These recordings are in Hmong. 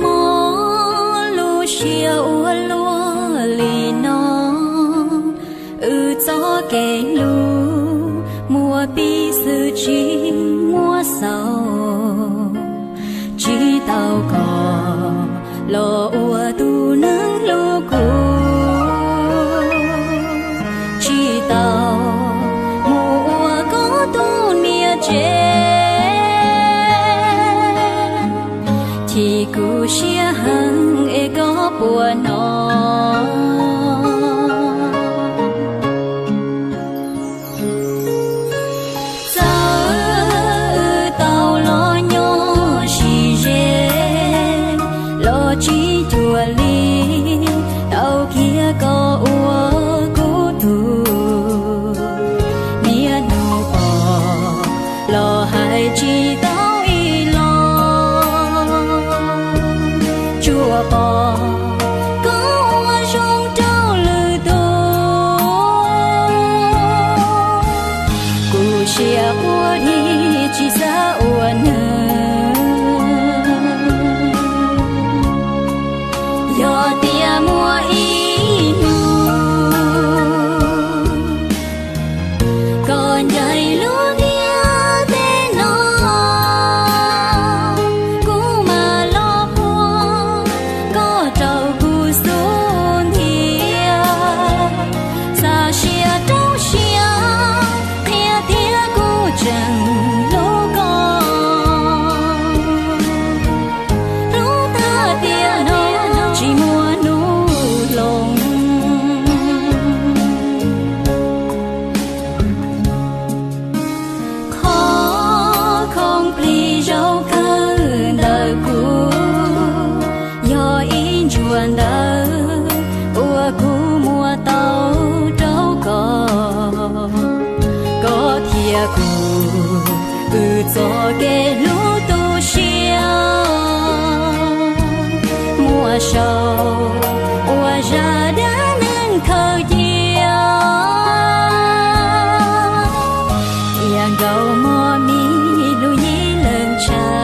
Mob lub siab ua luaj li no, wb txoj kev hlub muaj pib xwb tsis muaj xaus, tsis tau koj los ua tus neeg hlub kuv, tsis tau mus ua koj tus niam tsev. Chim kuv siab heev es koj puas hnov? Txawm wb tau los nyob sib ze los tsis cuag li, tau kiag koj ua kuv tus niam. Hnub pom los hais tsis tau ib los, tsuas pom koj ua zoo rau lwm tus. Kuv siab quaj dhia tsis xav ua neeg. Yog tias muaj ib hnub koj ncaim lub ntiaj teb no, kuv mam los puag koj rau kuv xub ntiag. Xa siab rau siab qhia tias kuv tseem hlub koj, hlub tag tiam no tsis muaj hnub hloov. Qhov khoom plig zaum kawg ntawm kuv yog ib ntsuag ntawv uas kuv muab tau rau koj. Koj thiab kuv, wb txoj kev hlub tu siab muaj saum ua zaj dab neeg khaws cia. Tiam nkaus mog mi lub yim leej tshav.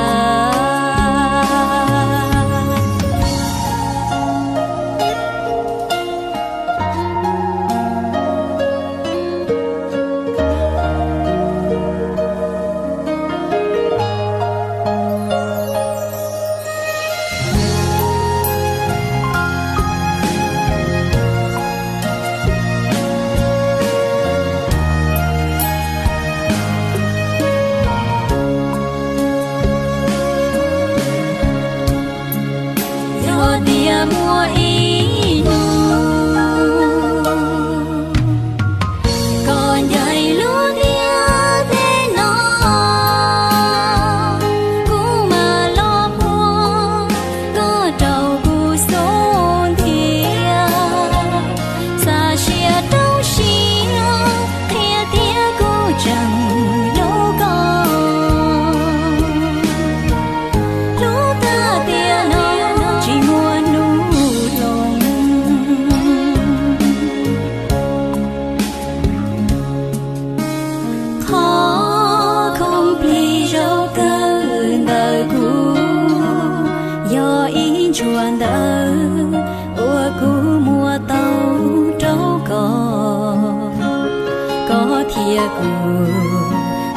Yog tias muaj ib hnub koj ncaim lub ntiaj teb no, kuv mam los puag koj rau kuv xub ntiag. Xa siab rau siab qhia tias kuv tseem hlub koj, hlub tag tiam no tsis muaj hnub hloov. Qhov khoom plig zaum kawg ntawm kuv yog ib ntsuag ntawv uas kuv muab tau rau koj. Koj thiab kuv,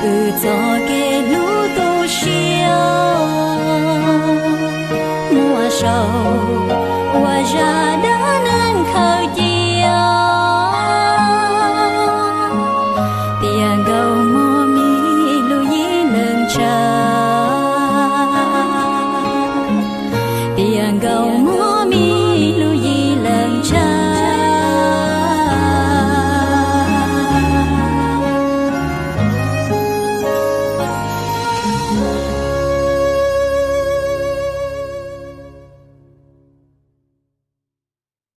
wb txoj kev hlub tu siab muaj saum ua zaj dab neeg khaws cia. Tiam nkaus mog mi lub yim leej tshav. Tiam nkaus mog